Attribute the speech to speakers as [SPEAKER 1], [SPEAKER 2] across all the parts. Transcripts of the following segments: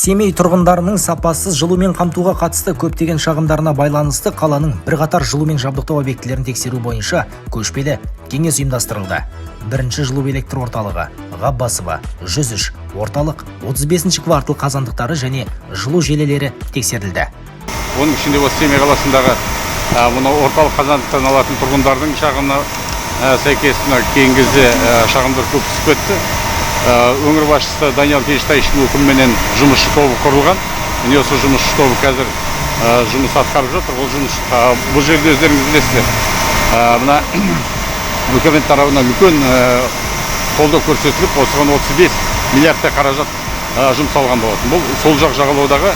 [SPEAKER 1] Семей тұрғындарының сапасыз жылумен қамтуға қатысты көптеген шағымдарына байланысты қаланың бірқатар жылумен жабдықтау объектілерін тексеру бойынша көшпелі кеңес ұйымдастырылды. Бірінші жылу электр орталығы, Ғаббасова, 103, Орталық, 35 квартал қазандықтары және жылу желілері тексерілді.
[SPEAKER 2] Оның ішінде осы Семей қаласындағы мынау орталық қазандықтан алатын тұрғындардың шағымына сәйкес мына кейінгі кезде шағымдар көп түсіп кетті. Өңір басшысы Даниал Кенжетаевичтің өкіміменен жұмысшы тобы құрылған. Міне, осы жұмысшы тобы қазір жұмыс атқарып жатыр. Ол жұмыс бұл жерде, өздеріңіз білесіздер, мына үкімет тарапынан үлкен қолдау көрсетіліп, осыған 35 миллиардтай қаражат жұмсалған болатын. Бұл сол жақ жағалаудағы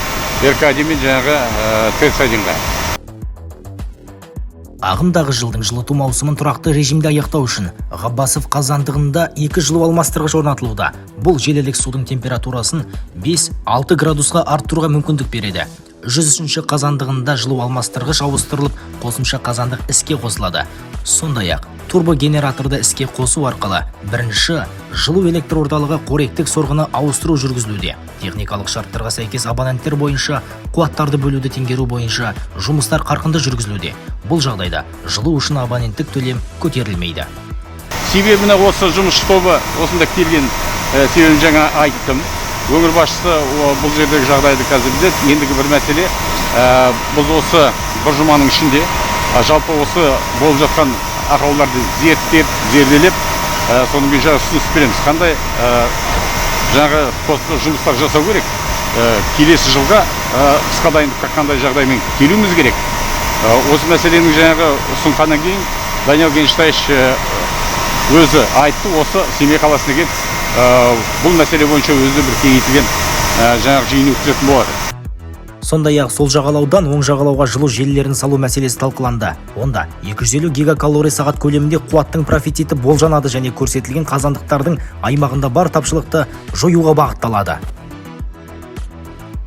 [SPEAKER 2] РК мен жаңағы ТЭЦ 1-ға.
[SPEAKER 1] Ағымдағы жылдың жылыту маусымын тұрақты режимде аяқтау үшін Ғаббасов қазандығында екі жылу алмастырғыш орнатылуда. Бұл желілік судың температурасын 5-6 градусқа арттыруға мүмкіндік береді. 103 қазандығында жылу алмастырғыш ауыстырылып, қосымша қазандық іске қосылады. Сондай-ақ турбогенераторды іске қосу арқылы бірінші жылу электр орталығы қоректік сорғыны ауыстыру жүргізілуде. Техникалық шарттарға сәйкес абоненттер бойынша қуаттарды бөлуді теңгеру бойынша жұмыстар қарқынды жүргізілуде. Бұл жағдайда жылу үшін абоненттік төлем көтерілмейді.
[SPEAKER 2] Себебі мына осы жұмысшы тобы осында келген себебін жаңа айттым. Өңір басшысы бұл жердегі жағдайды қазір біледі. Ендігі бір мәселе, біз осы бір жұманың ішінде жалпы осы болып жатқан ақауларды зерттеп, зерделеп, содан кейін жаңағы ұсыныс береміз, қандай жаңағы қосымша жұмыстар жасау керек, келесі жылға қысқа дайындыққа қандай жағдаймен келуіміз керек. Осы мәселенің жаңағы ұсынғаннан кейін Даниал Кенжетаевич өзі айтты, осы Семей қаласына келіп, бұл мәселе бойынша өзі бір кеңейтілген жаңағы жиын өткізетін болады.
[SPEAKER 1] Сондай-ақ сол жағалаудан оң жағалауға жылу желілерін салу мәселесі талқыланды. Онда 250 гигакалорий сағат көлемінде қуаттың профициті болжанады және көрсетілген қазандықтардың аймағында бар тапшылықты жоюға бағытталады.